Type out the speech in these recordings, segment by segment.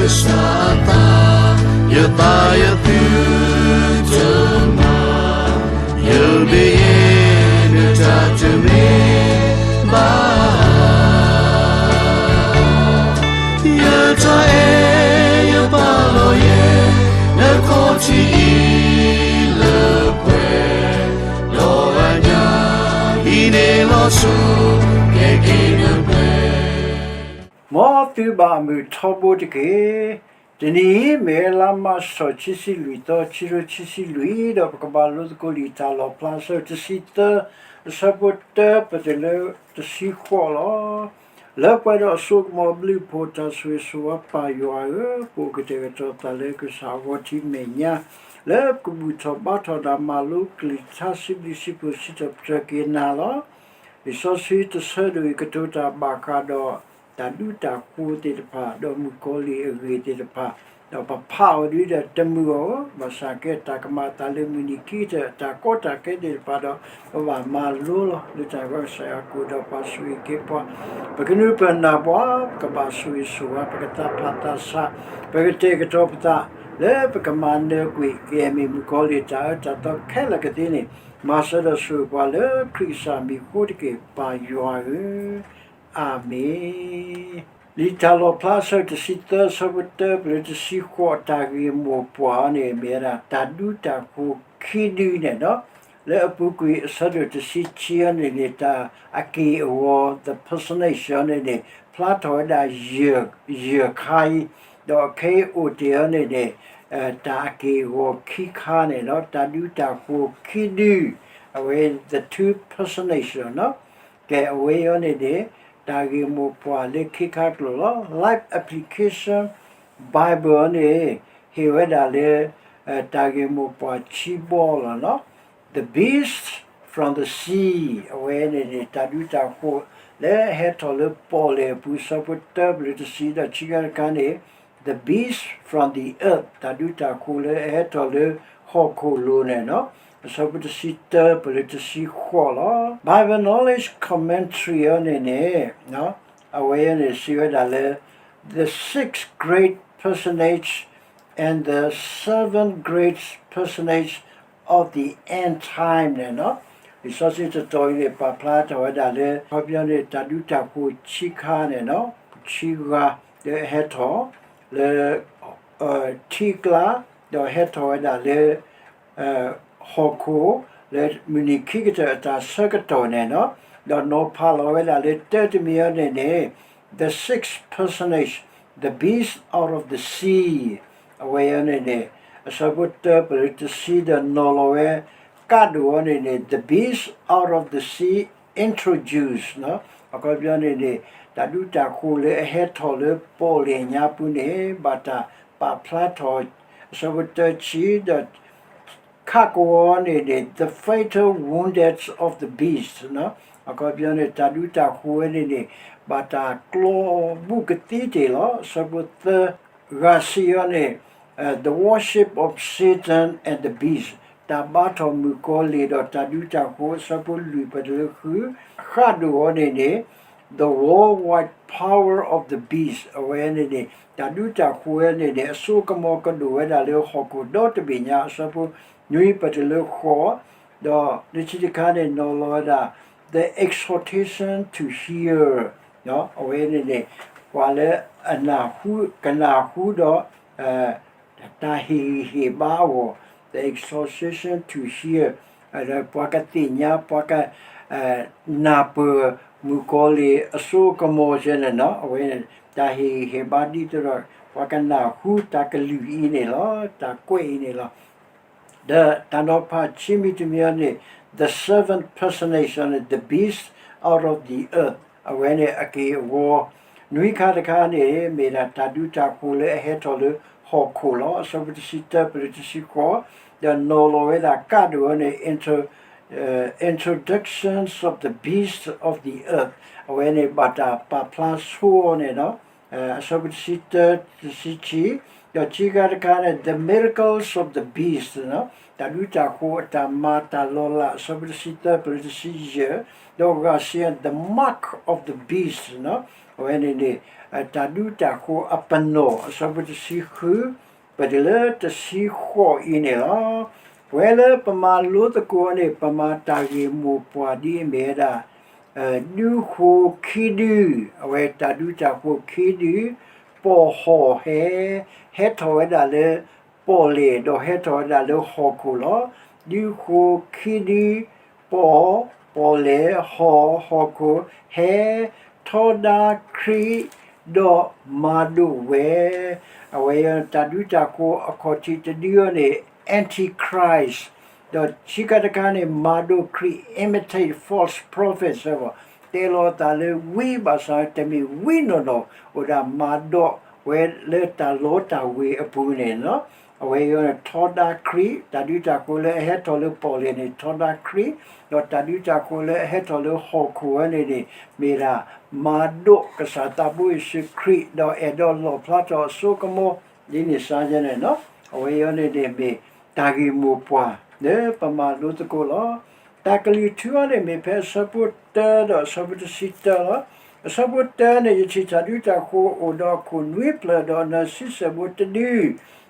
စၢ်အသး, ယသးယသုတမၤ, ယမ့ၢ်ယတၢ်တမ့ၢ်ဘၣ်, ယတၢ်အဲၣ်ယပာ်လီၤယဲ, နခီၣ်ထံးအံၤလၢပှဲၤ, ဒီးအညၣ်အံၤန့ၣ်လီၤဆီ, ကဲက့ၤနပှဲၤ မ်သုဘၣ်မုာ်ထီဘိတက့ၢ်. တနံၤအံၤမ့ၢ်လါမၢ်ၡး ခံဆံလွံၢ်သီ ခံကထိခံဆံလွံၢ် ဒီးပကဘၣ်လိသကိးလံာ်တၢ်လီၣ်ဖျါ အဆၢတဆံသၢ, အဆၢဖိတၢပတုၤလၢတဆံဃိးလီၤ. လၢပှဲၤဒီးအစိကမီၤဘျုးဖှိၣ် တၢ်ဆိၣ်ဂ့ၤဆိၣ်ဝါပၢ်ယွၤဧၢ, ပအိၣ်ကတဲာ်ကတီၤပသးလၢကစၢ်အဂီၢ်ထံမဲာ်ညါ, လၢပကဘူၣ်ထီၣ်ဘါထီၣ်နၤ မၤလိကလုၢ်ကထါ စံးဘျုးစံးဖှိၣ် စံးထီၣ်ပတြၢၤက့ၤနၤလီၤ. လံာ်စီဆှံတဆၢဒိၣ်အံၤ ကတိၤတၢ်ဘၣ်ဃးဒီး တၢ်ဒူတၢ်ဃိၤသ့ၣ်တဖၣ် ဒီးမုၣ်ကီၤလံၢ်အဂ့ၢ်သ့ၣ်တဖၣ်, ဒီးပဖးအီၤဒ်ဒီးတမုာ်အီၤဧၢ, ဘၣ်ဆၣ်ကဲတၢ်ကမၤအသးလၢမုၢ်နံၤခံကတၢၢ် တၢ်ကီတၢ်ခဲသ့ၣ်တဖၣ်ဒီး ပဘၣ်မၤလိလီၤ. လၢတၢ်ဂီၤကစၢ်ယွၤအဃိ ဒီးပှၤဆိၣ်ဂ့ၤက့ၤပှၤ, ပကနုာ်ပၢၢ်နၢ်ပှၤ, ပကဘၣ်ဆိၣ်ဂ့ၤဆိၣ်ဝါ, ပကသးဖးသးဆး, ပကတဲာ်ကတီၤပသး လၢပကမၤနၢၤကွံာ် ကယဲၢ်မ့ၢ်မုၣ်ကီၤလံၢ်တၢ်အၢတၢ်သီခဲလၢာ်ကသ့န့ၣ်, မၤစၢၤဒီးဆိၣ်ဂ့ၤပှၤလၢခရံာ်ကစၢ်မံၤအဃိတက့ၢ် ပၢ်ယွၤဧၢ, အၤမ့ၣ်. လံာ်တၢ်လီၣ်ဖျါ အဆၢတဆံသၢ အဆၢဖိတၢ ပတုၤလၢတဆံဃိး တၢ်ဂ့ၢ်မိၢ်ပှၢ်အံၤန့ၣ် မ့ၢ်ဝဲဒၣ်တၢ်ဒူတၢ်ဃိၤခံဒုန့ၣ်လီၤ. လၢအပူၤကွံာ်အဆၢဒိၣ်တဆံခံအံၤန့ၣ်န့ၣ် တၢ်အက့ၢ်အဂီၤ the personage အံၤန့ၣ်န့ၣ် ဖျါထီၣ်ဝဲဒၣ် ယဲၢ်ခါအံၤ, ဒီးခဲအံၤအိၣ်တ့ၢ်အံၤန့ၣ်န့ၣ် တၢ်အက့ၢ်အဂီၤခံခါန့ၣ်လီၤ. တၢ်ဒူတၢ်ဃိၤခံဒု, အဝဲ the two personage လီၤ. ကဲ အဝဲအံၤန့ၣ်န့ၣ် တၢ်ဂ့ၢ်မိၢ်ပှၢ်လၢခံခါကျိာ်လီၤ. Life application, Bible အံၤန့ၣ် ဟ့ၣ်ဝဲဒၣ်လၢ တၢ်ဂ့ၢ်မိၢ်ပှၢ်ခံဘီလီၤ. The Beast from the Sea အဝဲန့ၣ်န့ၣ် တၢ်ဒူတၢ်ဃိၤလၢအဟဲထီၣ်လၢပီၣ်လဲၣ်အပူၤ အဆၢဖိတၢ ပတုၤလၢတဆံ ဒီးခံခါတခါန့ၣ် The Beast from the Earth တၢ်ဒူတၢ်ဃိၤလၢအဟဲထီၣ်လၢဟီၣ်ခိၣ်လိၤန့ၣ်လီၤ. အဆၢဖိတဆံတၢ ပတုၤလၢတဆံဃိးလီၤ. Bible Knowledge Commentary အံၤန့ၣ်န့ၣ် အဝဲအံၤန့ၣ် စံးဝဲဒၣ်လၢ the six great personage and the seven great personage of the end time န့ၣ်လီၤ. လံာ်စီဆှံတတီၤအံၤန့ၣ် ပာ်ဖျါထီၣ်ဝဲဒၣ်လၢ အခီပညီန့ၣ် တၢ်ဒူတၢ်ဃိၤခံခါန့ၣ်လီၤ, ခံဂၤ လၢအဟဲထီၣ် လၢ ထံကျါ ဒီးဟဲထီၣ်ဝဲဒၣ်လၢ ဟီၣ်ခိၣ် လၢမုၢ်နံၤခံကတၢၢ်အတၢ်ဆၢကတီၢ်န့ၣ်လီၤ. ဒီးနီၤဖးလီၤဝဲဒၣ်လၢတၢတမံၤအံၤန့ၣ်န့ၣ် the sixth personage, the beast out of the sea အဝဲအံၤန့ၣ်န့ၣ် အဆၢဖိတၢ ပတုၤလၢတဆံ ဒီးနီၤလီၤဝဲ ကးဒိၣ်အံၤန့ၣ်န့ၣ် the beast out of the sea introduced အခီပညီန့ၣ်န့ၣ် တၢ်ဒူတၢ်ဃိၤလၢအဟဲထီၣ်လၢပီၣ်လဲၣ်ညါပူၤန့ၣ် ဘၣ်တၢ်ပာ်ဖျါထီၣ် အဆၢဖိတၢဆံ ဒီး ခးကဝီၤအံၤန့ၣ်န့ၣ် the fatal wounds of the beast အခီပညီန့ၣ် တၢ်ဒူတၢ်ဃိၤဝဲန့ၣ်န့ၣ် ဘၣ်တၢ်ကျီဘူးကသံတ့ၢ်လီၤ. အဆၢဖိသၢ ဂၤစံးအံၤန့ၣ် the worship of Satan and the beast တၢ်ဘါထီၣ်မုၣ်ကီၤလံၢ်ဒီးတၢ်ဒူတၢ်ဃိၤ အဆၢဖိလွံၢ် ပတုၤလၢဃု, ဃးဒိၣ်အံၤန့ၣ်န့ၣ် the worldwide power of the beast အဝဲန့ၣ်န့ၣ် တၢ်ဒူတၢ်ဃိၤဝဲန့ၣ်န့ၣ် အစိကမီၤကဒိၣ်ဝဲဒၣ်လၢဟီၣ်ခိၣ်ဒီတဘ့ၣ်ညါ အဆၢဖိနွံ ပတုၤလၢဃိး, ဒီးလၢခံတခါန့ၣ် နီၤလီၤဝဲဒၣ် the exhortation to hear အဝဲန့ၣ်န့ၣ် ပှၤလၢအနၢ်ဟူ ကနၢ်ဟူဒီး တၢ်ဟ့ၣ်ဂံၢ်ဟ့ၣ်ဘါအဂီၢ် the exhortation to hear ပှၤကသ့ၣ်ညါ ပှၤက နၢ်ပၢၢ် မုၣ်ကီၤလံၢ်အစိကမီၤစဲန့ၣ်လီၤ. အဝဲ တၢ်ဟ့ၣ်ဂံၢ်ဟ့ၣ်ဘါဒ်သိးဒီး ပှၤကနၢ်ဟူတၢ်ကလုၢ်အံၤန့ၣ်လီၤ. တၢ်ကွဲးအံၤန့ၣ်လီၤ. ဒီးတၢ်နီၤဖးခံမံၤတမံၤအံၤန့ၣ် the seven personages န့ၣ် the beast out of the earth အဝဲန့ၣ်အက့ၢ်အဂီၤ နွံခါတခါန့ၣ် မ့ၢ်ဒၣ်တၢ်ဒူတၢ်ဃိၤလၢအဟဲထီၣ်လၢဟီၣ်ခိၣ်လီၤ. အဆၢဖိတဆံတၢ ပတုၤလၢတဆံဃိး, ဒီးနီၤလီၤဝဲဒၣ်ကးဒိၣ်အံၤန့ၣ် introductions of the beast of the earth အဝဲန့ၣ်ဘၣ်တၢ်ပာ်ဖျါဆိအီၤန့ၣ်လီၤ. အဆၢဖိတဆံတၢ တဆံခံ, ဒီးခံခါတခါန့ၣ် the miracles of the beast တၢ်ဒူတၢ်ဃိၤအတၢ်မၤတၢ်လီၤလး အဆၢဖိတဆံသၢ ပတုၤလၢတဆံယဲၢ်, ဒီးဂၤစံး the mark of the beast န့ၣ် အဝဲန့ၣ်န့ၣ် တၢ်ဒူတၢ်ဃိအပနီၣ် အဆၢဖိတဆံဃု ပတုၤလၢတဆံဃိးအံၤန့ၣ်လီၤ. ပဝဲလၢပမၤလိသကိးန့ၣ် ပမၤတၢ်ဂ့ၢ်မိၢ်ပှၢ်ဒ်အမ့ၢ်ဝဲဒၣ် ဒူဃိခံဒု, အဝဲတၢ်ဒူတၢ်ဃိခံဒု, ပီၢ်ဟီၣ်ဟဲ, ဟဲထီၣ်ဝဲဒၣ်လၢပီၣ်လဲၣ် ဒီးဟဲထီၣ်ဝဲဒၣ်လၢဟီၣ်ခိၣ်လီၤ. ဒူဃိခံဒု, ပီၢ်, ပီၣ်လဲၣ်, ဟီၣ်, ဟီၣ်ခိၣ်, ဟဲ, ထီဒါခရံာ်, ဒီးမၤဒိးဝဲ အဝဲတၢ်ဒူတၢ်ဃိအခီၣ်ထံးတဒုအံၤန့ၣ် Antichrist, ဒီးဆံးခါတခါန့ၣ် မၤဒိးခရံာ် imitate false prophets တဲလီၤအသးလၢဝံဘၣ်ဆၣ်တမ့ၢ်ဝံနီၢ်နီၢ် အိၣ်ဒၣ်မၤဒိးဝဲလၢတၢ်လီတၢ်ဝ့ၤအပူၤန့ၣ်လီၤ. အဝဲအံၤန့ၣ် ထီဒါခရံာ်, တၢ်ဒူတၢ်ဃိလၢအဟဲထီၣ်လၢပီၣ်လဲၣ်န့ၣ် ထီဒါခရံာ်, ဒီးတၢ်ဒူတၢ်ဃိလၢအဟဲထီၣ်လၢဟီၣ်ခိၣ်ဝဲန့ၣ်န့ၣ် မ့ၢ်ဒၣ် မၤဒိးကစၢ်သးဘိယ့ၣ်ၡူးခရံာ် ဒီးအဲၣ်ဒိးလီၣ်ဖျါထီၣ်အစိကမီၤ ဒ်န့ၣ်စါယဲန့ၣ်လီၤ. အဝဲအံၤန့ၣ်န့ၣ်မ့ၢ်တၢ်ဂ့ၢ်မိၢ်ပှၢ်လၢပမၤလိသကိးလီၤ. တၢ်ကလုၢ်ထူအံၤန့ၣ်မ့ၢ်ဖဲအဆၢဖိတၢဒီးအဆၢဖိတဆံတၢလီၤ. အဆၢဖိတၢန့ၣ် ယထံၣ်တၢ်ဒူတၢ်ဃိအိၣ်ဒီးအခိၣ်နွံဖျၢၣ်ဒီးအနၢၤဆံဆဲၣ်ဘိတဒု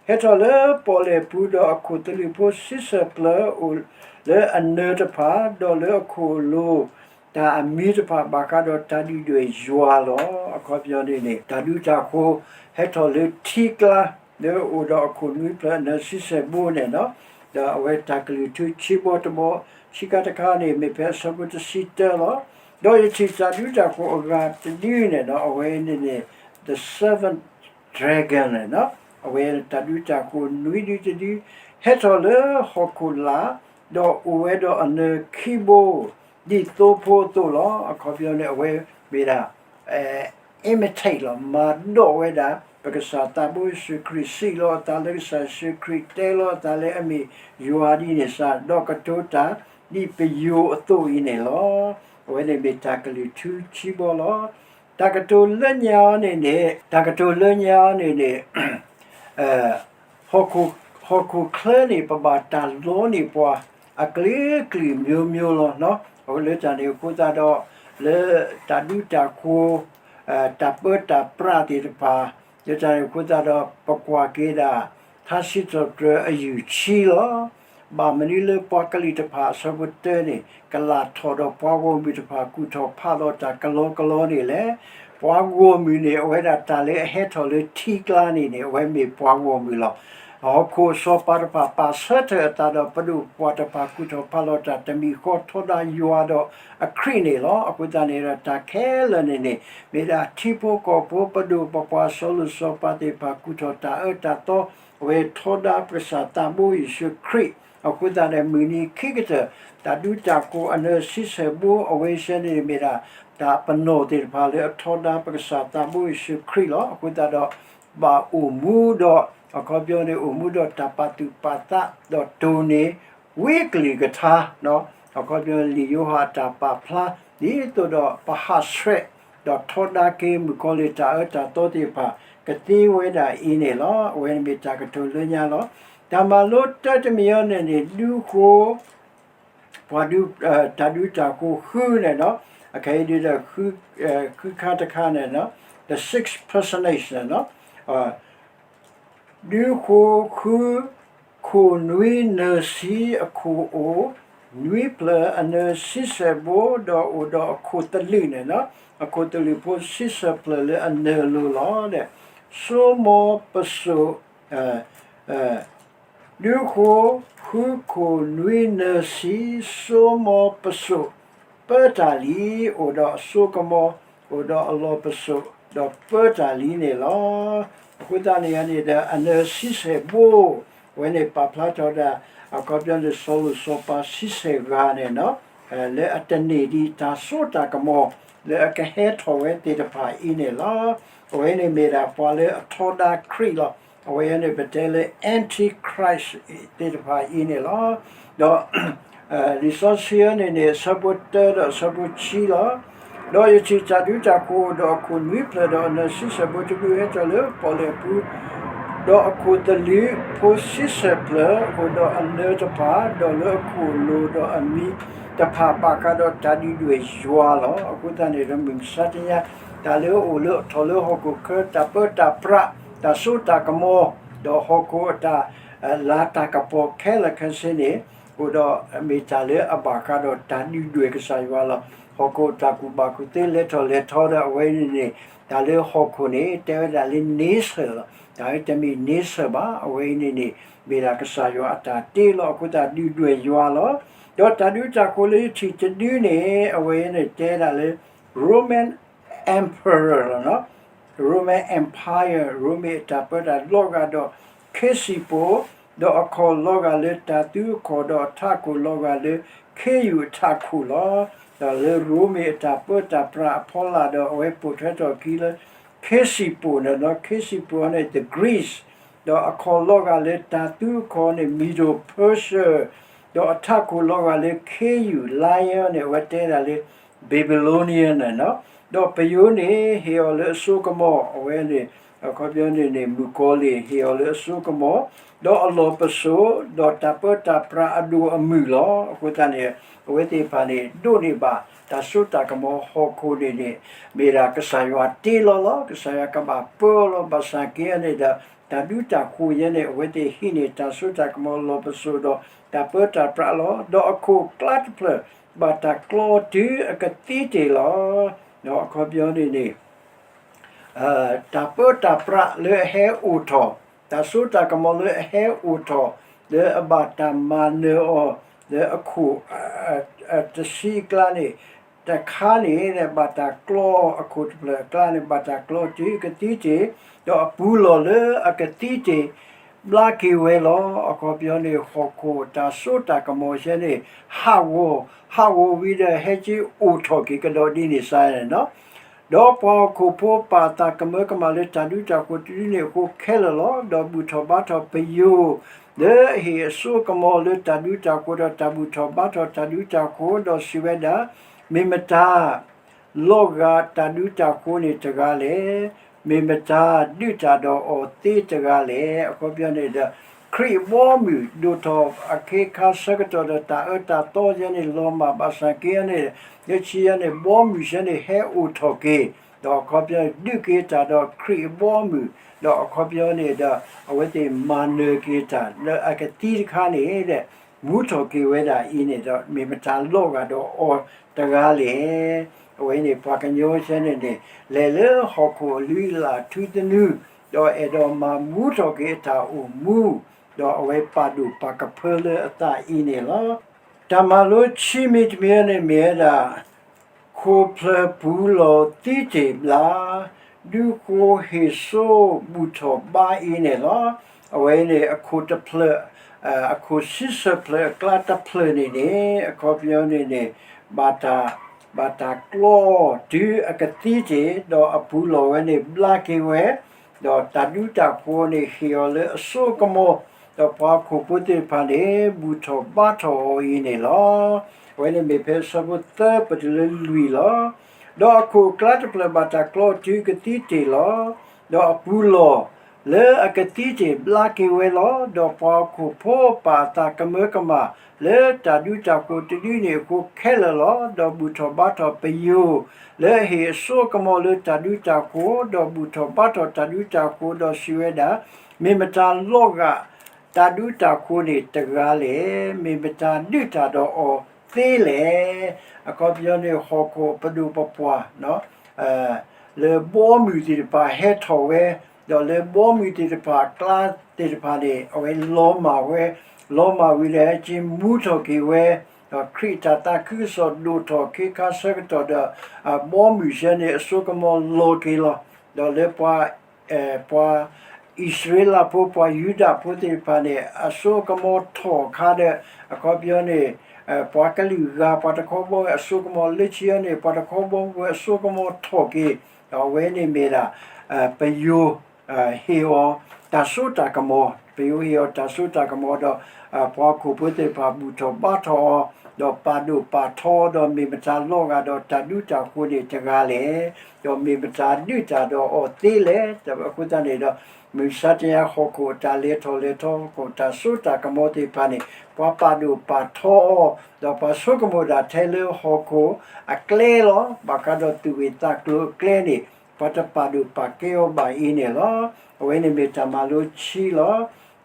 ဟဲထီၣ်လၢပီၣ်လဲၣ်ပူၤ ဒီးအခိၣ်သလုးဖိဆံဆဲၣ်ဖျၢၣ်အိၣ်လၢအနၢၤတဖၣ် ဒီးလၢအခိၣ်လိၤ တၢ်အမံၤတဖၣ် ဘၣ်ဃးဒီးတၢ်ဒုၣ်ဒွဲၣ်ယွၤလီၤ. အခီပညီန့ၣ်န့ၣ် တၢ်ဒူတၢ်ဃိဟဲထီၣ်လၢထံကျါ လၢအအိၣ်ဒီးအခိၣ်နွံဖျၢၣ်အနၢၤဆံဆဲၣ်ဘိန့ၣ်လီၤ. ဒီးအဝဲတၢ်ကလုၢ်ထူဆံဘီတဘီ ဆံးခါတခါန့ၣ် မ့ၢ်ဖဲအဆၢဖိတဆံတၢလီၤ. ဒီးယထံၣ်တၢ်ဒူတၢ်ဃိအဂၤတဒုန့ၣ်လီၤ. အဝဲန့ၣ်န့ၣ် the seventh dragon န့ၣ်လီၤ. အဝဲတၢ်ဒူတၢ်ဃိနွံဒုတဒု ဟဲထီၣ်လၢဟီၣ်ခိၣ်လာ် ဒီးအိၣ်ဝဲဒီးအနၢၤခံဘိ ဒ်သိဖိအသိးလီၤ. အခီပညီန့ၣ် အဝဲမ့ၢ်ဒၣ် imitate လီၤ, မၤဒိးဝဲဒၣ် ပကစၢ်သးဘိယ့ၣ်ၡူးခရံာ် စံးလီၤအသးလၢကစၢ်ယ့ၣ်ၡူးခရံာ် တဲလီၤအသးလၢအမ့ၢ်ယွၤဒ်န့ၣ်စါ ဒီးကတိၤတၢ်ဒ်ပယိၤအသိးအံၤန့ၣ်လီၤ. အဝဲန့ၣ်မ့ၢ်တၢ်ကလုၢ်ထူဆံဘီလီၤ. တၢ်ကတိၤလၢညါအံၤန့ၣ်န့ၣ် တၢ်ကတိၤလၢညါအံၤန့ၣ်န့ၣ် ဟီၣ်ခိၣ်ချၢန့ၣ် ပဘၣ်တၢ်လီန့ၢ်ပှၤ အကလုာ်ကလုာ်မျိုးမျိုးလီၤ. လၢတၢ်န့ၣ်အဃိသတးဒီး လၢတၢ်ဒူတၢ်ဃိ တၢ်ပၢတၢ်ပြးသ့ၣ်တဖၣ် လၢတၢ်န့ၣ်အဃိသတးဒီး ပကွၢ်က့ၤဒၣ် ထါစံးထီၣ်ပတြၢၤအယုၢ်ဆံလီၤ. ဘၣ်မနုၤလၢပှၤကလုာ်တဖၣ်အဆၢဖိတၢန့ၣ် ကလာ်ထီၣ်ဒီးပှၤဂီၢ်မုၢ်တဖၣ် ကူၣ်ထီၣ်ဖးလီၤတၢ်ကလီကလီန့ၣ်လဲၣ်. ပှၤဂီၢ်မုၢ်န့ၣ် အဝဲဒၣ်တၢ်လၢအဟဲထီၣ်လၢထံကျါန့ၣ်န့ၣ် အဝဲမ့ၢ်ပှၤဂီၢ်မုၢ်လီၤ. ဟီၣ်ခိၣ်စီၤပၤတဖၣ် ပာ်ဆၢထၢၣ်အသးဒီးပဒိၣ်ပပှၢ်တဖၣ် ကူၣ်ထီၣ်ဖးလီၤတၢ်တမံၤဃီ ထီဒါယွၤဒီးအခရံာ်န့ၣ်လီၤ. အဃိသတးန့ၣ်ဒီး တၢ်ခဲလၢာ်န့ၣ်န့ၣ် မ့ၢ်ဒၣ်ထံဖိကီၢ်ဖိ ပဒိၣ်ပပှၢ် စီၤလိၣ်စီၤပၤသ့ၣ်တဖၣ် ကူၣ်ထီၣ်တၢ်အၢတၢ်သီ အဝဲထီဒါပကစၢ်သးဘိယ့ၣ်ၡူးခရံာ်. အဃိသတးဒီး မုၢ်နံၤခံကတၢၢ် တၢ်ဒူတၢ်ဃိအနၢၤဆံဆဲၣ်ဘိ အဝဲစဲန့ၣ်မ့ၢ်ဒၣ် တၢ်ပနီၣ်သ့ၣ်တဖၣ်လၢအထီဒါပကစၢ်သးဘိယ့ၣ်ၡူးခရံာ်လီၤ. အဃိသတးဒီး ဘၣ်အိၣ်မူဒီး အခီပညီန့ၣ် အိၣ်မူဒီးတၢ်ပာ်သူၣ်ပာ်သး ဒီးတိၢ်န့ၢ် ဝံအကလုၢ်ကထါ အခီပညီ လံာ်ယိၤဟၣ်အတၢ်ပာ်ဖျါ ဒ်သိးဒီးပဟးဆှဲး ဒီးထီဒါက့ၤမုၣ်ကီၤလံၢ်တၢ်အၢတၢ်သီသ့ၣ်တဖၣ် ကသ့ဝဲဒၣ်အံၤန့ၣ်လီၤ. အဝဲန့ၣ်မ့ၢ်တၢ်ကတိၤလၢညါလီၤ. တၢ်မၤလိတၢတမံၤအံၤန့ၣ်န့ၣ် ဒူဃိ ပှၤဒူ တၢ်ဒူတၢ်ဃိဃုန့ၣ်လီၤ. အခဲအံၤဒ်ဒီး ဃုခါတခါန့ၣ်လီၤ. The six personages န့ၣ်လီၤ. ဒူဃိဃု ခိၣ်နွံနၢၤဆံအခိၣ်အိၣ် နွံဖျၢၣ်အနၢၤဆံဆဲၣ်ဘိ ဒီးအိၣ်ဒီးအခိၣ်သလုးန့ၣ်လီၤ. အခိၣ်သလုးဖိဆံဆဲၣ်ဖျၢၣ်လၢအနၢၤလိၤလီၤ. စိမိၤပစိာ် ဒူဃိ ဃုခိၣ်နွံနၢၤဆံ စိမိၤပစိာ် ပၢတၢ်လံ, အိၣ်ဒီးအစိကမီၤ အိၣ်ဒီးအလီၢ်ပစိာ် ဒီးပၢတၢ်လံန့ၣ်လီၤ. အဃိသတးန့ၣ်န့ၣ်ဒီး အနၢၤဆံဆဲၣ်ဘိ အဝဲန့ၣ်ပာ်ဖျါထီၣ်ဒၣ် အခီပညီန့ၣ် စီၤလိၣ်စီၤပၤဆံဆဲၣ်ဂၤန့ၣ်လီၤ. လၢအတန့ၢ်ဒံးတၢ်စိတၢ်ကမီၤ လၢအကဟဲထီၣ်ဝဲသ့ၣ်တဖၣ်အံၤန့ၣ်လီၤ. အဝဲန့ၣ်မ့ၢ်ဒၣ်ပှၤလၢအထီဒါခရံာ်လီၤ. အဝဲန့ၣ်ပတဲလၢ Antichrist သ့ၣ်တဖၣ်အံၤန့ၣ်လီၤ. ဒီး လံာ်စီဆှံအံၤန့ၣ်န့ၣ် အဆၢဖိတၢဒီးအဆၢဖိခံလီၤ. ဒီးယထံၣ်တၢ်ဒူတၢ်ဃိအိၣ်ဒီးအခိၣ်နွံဖျၢၣ်ဒီးအနၢၤဆံဆဲၣ်ဘိတဒုဟဲထီၣ်လၢပီၣ်လဲၣ်ပူၤ, ဒီးအခိၣ်သလုးဖိဆံဆဲၣ်ဖျၢၣ်အိၣ်ဒီးအနၢၤတဖၣ်, ဒီးလၢအခိၣ်လိၤဒီးအမံၤတဖၣ်ဘၣ်ဃးဒီးတၢ်ဒုၣ်ဒွဲၣ်ယွၤလီၤ. အဃိသတးန့ၣ်ဒီးမုၢ်မဆါတနံၤညါ တၢ်လၢအအိၣ်လၢထီၣ်လၢဟီၣ်ခိၣ်ချၢ တၢ်ပၢတၢ်ပြး တၢ်စိတၢ်ကမီၤ ဒီးဟီၣ်ခိၣ်အတၢ် လၤတၢ်ကပီၤခဲလၢာ်ခဲဆ့န့ၣ် အိၣ်ဒီးမ့ၢ်တၢ်လၢအဘၣ်ဃးဒီးတၢ်ဒုၣ်ဒွဲၣ်ကစၢ်ယွၤလီၤ. ဟီၣ်ခိၣ်တၢ်ကူၣ်ဘၣ်ကူၣ်သ့လဲၤထီၣ်လဲၤထီဒီးအဝဲန့ၣ်န့ၣ် တၢ်လၢဟီၣ်ခိၣ်န့ၣ် တဲဝဲဒၣ်လၢ nature လီၤ. တၢ်တမ့ၢ် nature ဘၣ်. အဝဲအံၤန့ၣ်န့ၣ် မ့ၢ်ဒၣ်ကစၢ်ယွၤအတၢ်တ့လီၤ. အဃိသတးဒုၣ်ဒွဲၣ်ယွၤလီၤ. ဒီးတၢ်ဒုးတၢ်ဃိၤလၢယထံၣ်တဒုန့ၣ် အဝဲန့ၣ်တဲဒၣ်လၢ Roman Emperor လီၤ. Roman Empire ရိမ့ၤအတၢ်ပၢတၢ်လီၤဂာ်ဒီး ခ့စံၣ်ပိၣ်, ဒီးအခီၣ်လီၤဂာ်လၢတၢ်သူအခီၣ်ဒီးအထးခိၣ်လီၤဂာ်လၢခ့ယုၢ်အထးခိၣ်လီၤ. ဒီးလၢရိမ့ၤအတၢ်ပၢတၢ်ပြးအဖီလာ်ဒီး အဝဲပိာ်ထွဲထီၣ်အခံလၢ ခ့စံၣ်ပိၣ်န့ၣ်လီၤ. ခ့စံၣ်ပိၣ်န့ၣ် the Greece ဒီးအခီၣ်လီၤဂာ်လၢတၢ်သူအခီၣ်န့ၣ် Medo-Persia ဒီးအထးခိၣ်လီၤဂာ်လၢခ့ယုၢ် Lion န့ၣ် အဝဲတဲဒၣ်လၢ Babylonian န့ၣ်လီၤ. ဒီးပယိၤန့ၣ် ဟ့ၣ်အီၤလၢအစိကမီၤ အဝဲန့ၣ် အခီပညီန့ၣ်န့ၣ် မုၣ်ကီၤလံၢ်ဟ့ၣ်အီၤလၢအစိကမီၤ, ဒီးအလီၢ်ပစိာ်, ဒီးတၢ်ပၢတၢ်ပြးအဒိၣ်အမုၢ်လီၤ. အဃိသတးန့ၣ် အဝဲသ့ၣ်တဖၣ်န့ၣ် ဒိးန့ၢ်ဘၣ်တၢ်စိတၢ်ကမီၤဟီၣ်ခိၣ်န့ၣ်န့ၣ် မ့ၢ်ဒၣ်ကစၢ်ယွၤတ့လီၤလီၤ. ကစၢ်ယွၤကဘၣ်ပၢအီၤလီၤ. ဘၣ်ဆၣ်က့န့ၣ်ဒီး တၢ်ဒုးတၢ်ဃိၤယဲန့ၣ် အဝဲသ့ၣ်ဟံးန့ၢ်တၢ်စိတၢ်ကမီၤလီၢ်ပစိာ်ဒီးတၢ်ပၢတၢ်ပြးလီၤ. ဒီးအခိၣ်အကျါတဖျၢၣ် ဘၣ်တၢ်ကျီတုၤအကသံတ့ၢ်လီၤ. ဒီးအခီပညီန့ၣ်န့ၣ် တၢ်ပၢတၢ်ပြးလၢအဟဲအိၣ်ထီၣ်, တၢ်စိတၢ်ကမီၤလၢအဟဲအိၣ်ထီၣ်, လၢအဘၣ်တၢ်မၤနၢၤအီၤ, လၢအခိၣ် တဆံအကျါန့ၣ် တခါန့ၣ် ဘၣ်တၢ်ကျီ အခိၣ်တဖျၢၣ်အကျါန့ၣ် ဘၣ်တၢ်ကျီတုၤအကသံတ့ၢ်, ဒီးအပူၤလီၢ်လၢအကသံတ့ၢ် ဘျါက့ၤဝဲလီၤ. အခီပညီန့ၣ် ဟီၣ်ခိၣ်တၢ်စိတၢ်ကမီၤဆဲန့ၣ် ဟးဂီၤ, ဟးဂီၤဝံၤဒီး ဟဲက့ၤအိၣ်ထီၣ်က့ၤကဒီးဒ်န့ၣ်စါန့ၣ်လီၤ. ဒီးပှၤဟီၣ်ခိၣ်ဖိပာ်အသးကမၢကမၣ်လၢတၢ်ဒုးတၢ်ဃိၤတဒုန့ၣ်အဃိခဲလၢာ်လီၤ. ဒီးဘူၣ်ထီၣ်ဘါထီၣ်ပယိၤ လၢအဟ့ၣ်အစိကမီၤလၢတၢ်ဒုးတၢ်ဃိၤဒီးတၢ်ဘူၣ်ထီၣ်ဘါထီၣ်တၢ်ဒုးတၢ်ဃိၤ ဒီးစံးဝဲဒၣ်, မ့ၢ်မတၤ လီၤဂာ်တၢ်ဒုးတၢ်ဃိၤန့ၣ်တဂၤလဲၣ်. မ့ၢ်မတၤဒုးတၢ်ဒီးအီၤသ့တဂၤလဲၣ်. အခီပညီန့ၣ်ဒီး ခရံာ်အဘီအမုၢ်ဒိၣ်ထီၣ်အခ့အခါဆၢကတီၢ်ဒီးတၢ်အၢတၢ်သီယဲန့ၣ်လီၤမၢ်ဘၣ်ဆၣ်က့န့ၣ် လၢခံယဲန့ၣ် ဘီမုၢ်ယဲန့ၣ်ဟဲအိၣ်ထီၣ်က့ၤ, ဒီးအခီပညီန့ၣ် ဒုးက့ၤတၢ်ဒီးခရံာ်အဘီအမုၢ်, ဒီးအခီပညီန့ၣ်ဒီး အဝဲသ့ၣ်မၤနၢၤက့ၤတၢ်လၢအကသံတခါန့ၣ်ဒီး မူထီၣ်က့ၤဝဲဒၣ်အံၤန့ၣ်ဒီး မ့ၢ်မတၤလီၤဂာ်ဒီးအီၤတဂၤလဲၣ်. အဝဲန့ၣ်ပှၤကညီဆဲန့ၣ်န့ၣ် လဲၤလၢဟီၣ်ခိၣ်အလုၢ်အလၢ်ထူသနူ ဒီးအဲၣ်ဒိးမၤမူထီၣ်က့ၤအတၢ်အိၣ်မူ, ဒီးအဝဲပာ်ဒိၣ်ပာ်ကဖၢလၢအသးအံၤန့ၣ်လီၤ. တၢ်မၤလိခံမံၤတမံၤန့ၣ်မ့ၢ်ဝဲဒၣ် ခိၣ်ဖျၢၣ်ပူၤလီၢ်သံတ့ၢ်ဘျါ, ဒုးဃိဟ့ၣ်စိဘူၣ်ထီၣ်ဘါအံၤန့ၣ်လီၤ. အဝဲန့ၣ်အခိၣ်တဖျၢၣ်, အခိၣ်ဆံဆၢၣ်ဖျၢၣ်အကျါတဖျၢၣ်န့ၣ်န့ၣ် အခီပညီန့ၣ်န့ၣ် ဘၣ်တၢ်, ဘၣ်တၢ်ကျီတုၤအကသံတ့ၢ်, ဒီးအပူၤလီၢ်ဝဲန့ၣ်ဘျါက့ၤဝဲ, ဒီးတၢ်ဒုးတၢ်ဃိၤန့ၣ်ဟ့ၣ်အီၤလၢအစိကမီၤ, ဒီးပှၤဟီၣ်ခိၣ်ဖိသ့ၣ်တဖၣ်န့ၣ် ဘူၣ်ထီၣ်ဘါထီၣ်အီၤအံၤန့ၣ်လီၤ. အဝဲန့ၣ်မ့ၢ်ဖဲဆၢဖိသၢပတုၤလၢလွံၢ်လီၤ. ဒီးအခိၣ်အကျါတဖျၢၣ်ဘၣ်တၢ်ကျီတုၤကသံတ့ၢ်လီၤ. ဒီးအပူၤလီၢ်လၢအကသံတ့ၢ်ဘျါက့ၤဝဲလီၤ. ဒီးပှၤဟီၣ်ခိၣ်ဖိပာ်အသးကမၢကမၣ် လၢတၢ်ဒုးတၢ်ဃိၤတဒုန့ၣ်အဃိခဲလၢာ်လီၤ. ဒီးဘူၣ်ထီၣ်ဘါထီၣ်ပယိၤ လၢအဟ့ၣ်အစိကမီၤလၢတၢ်ဒုးတၢ်ဃိၤ, ဒီးဘူၣ်ထီၣ်ဘါထီၣ်တၢ်ဒုးတၢ်ဃိၤ, ဒီးစံးဝဲဒၣ်, မ့ၢ်မတၤလီၤဂာ်တၢ်ဒုးတၢ်ဃိၤန့ၣ်တဂၤလဲၣ်. မ့ၢ်မတၤဒုးတၢ်ဒီးအီၤသ့လဲၣ်. အခီပညီန့ၣ် ဟီၣ်ခိၣ်ပဒိၣ်ပပှၢ် လၢဘီမုၢ်သ့ၣ်တဖၣ်ဟဲထီၣ်ဝဲ, ဒီးလၢဘီမုၢ်သ့ၣ်တဖၣ်အကျါသ့ၣ်တဖၣ်န့ၣ် အဝဲလီၤမၢ်ဝဲ, လီၤမၢ်ဝံၤဒီးဟဲက့ၤမူထီၣ်က့ၤဝဲ, ဒီးခရံာ်တၢ်သးခုကစီၣ်ဒိၣ်ထီၣ်ခ့ခါဆၢကတီၢ်ဒီး အဘီမုၢ်ဆဲန့ၣ် အစိကမီၤလီၤက့ၤလီၤ. ဒီးလၢပှၤ ပှၤအံၣ်စရ့လးဖိ ပှၤယူဒၤဖိသ့ၣ်တဖၣ်န့ၣ် အစိကမီၤထီၣ်အခါဒီး အခီပညီန့ၣ် ပှၤကလုာ်ဂၤ ပှၤတခီဘီဝဲအစိကမီၤလၢခံန့ၣ် ပှၤတခီဘီဝဲအစိကမီၤထီၣ်က့ၤ, ဒီးအဝဲန့ၣ်မ့ၢ်ဒၣ် ပယိၤဟ့ၣ်အီၤတၢ်စိတၢ်ကမီၤ, ပယိၤဟ့ၣ်အီၤတၢ်စိတၢ်ကမီၤဒီး ပှၤဟီၣ်ခိၣ်ဖိသ့ၣ်တဖၣ်ဘူၣ်ထီၣ်ဘါထီၣ်အီၤ, ဒီးပာ်ဒိၣ်ပာ်ထီအီၤဒီးမ့ၢ်မတၤလီၤဂာ်ဒီးတၢ်ဒူတၢ်ဃိၤန့ၣ်တဂၤလဲၣ်, ဒီးမ့ၢ်မတၤဒုးတၢ်ဒီးအီၤသ့လဲၣ်. အဃိသတးန့ၣ်ဒီး မုၢ်မဆါတနံၤအံၤဟီၣ်ခိၣ်အတၢ်လဲၤထီၣ်လဲၤထီ ဟီၣ်ခိၣ်တၢ်စိတၢ်ကမီၤသ့ၣ်တဖၣ်န့ၣ် ပှၤပာ်ဒိၣ်ပာ်ထီအီၤ, ဒီးပှၤဆိကမိၣ်ဒၣ်ထဲလၢဟီၣ်ခိၣ်အကျဲလီၤ. ဘၣ်ဃးဒီးသူၣ်ဂ့ၢ်သးကျိၤအကျဲန့ၣ် ပှၤတပာ်ဒိၣ်ပာ်ကဲအီၤဘၣ်အံၤန့ၣ်လီၤ. အဝဲန့ၣ်မ့ၢ်တၢ်မၤလိခံလီၤ.